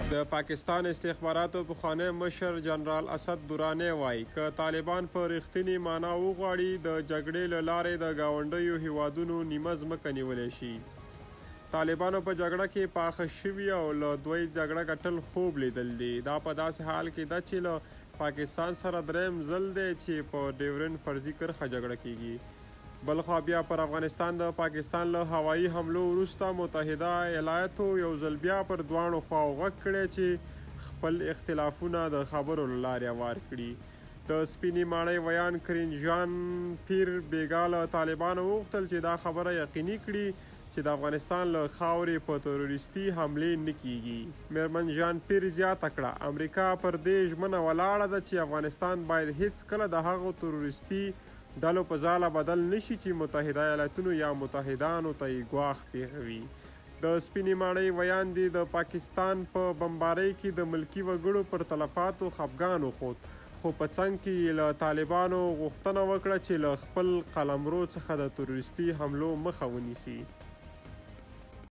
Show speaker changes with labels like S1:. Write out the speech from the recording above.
S1: د پاکستان استخباراتو پخوانی مشر جنرال اسد درانی وايي، که طالبان په رښتینې معنا وغواړي، د جګړې له لارې د ګاونډیو هیوادونو نیمه ځمکه نیولی شي. طالبانو په جګړه کې پاخه شوي او له دوی جګړه ګټل خوب لیدل دي. دا په داسې حال کې ده چې له پاکستان سره دریم ځل دی چې په ډیورنډ فرضي کرښه جګړه کیږي. بلخوا بیا پر افغانستان د پاکستان له هوایي حملو وروسته متحده ایالاتو یو ځل بیا پر دواړو خواو غږ کړی چې خپل اختلافونه د خبرو له لارې اوار کړي. د سپینې ماڼۍ ویاند کرین ژان پیر بیګا له طالبانو وغوښتل چې دا خبره یقیني کړي چې د افغانستان له خاورې په تروریستي حملې نه کیږي. میرمن ژان پیر زیاته کړه، امریکا پر دې ژمنه ولاړه ده چې افغانستان باید هیڅکله د هغو تروریستي ډلو په ځاله بدل نه شي چې متحده ایالتونو یا متحدانو ته یې ګواښ پېښوي. د سپینې ماڼۍ ویاندې د پاکستان په بمبارۍ کې د ملکي وګړو پر تلفاتو خپګان وښود، خو په څنګ کې یې له طالبانو غوښتنه وکړه چې له خپل قلمرو څخه د تروریستي حملو مخه ونیسي.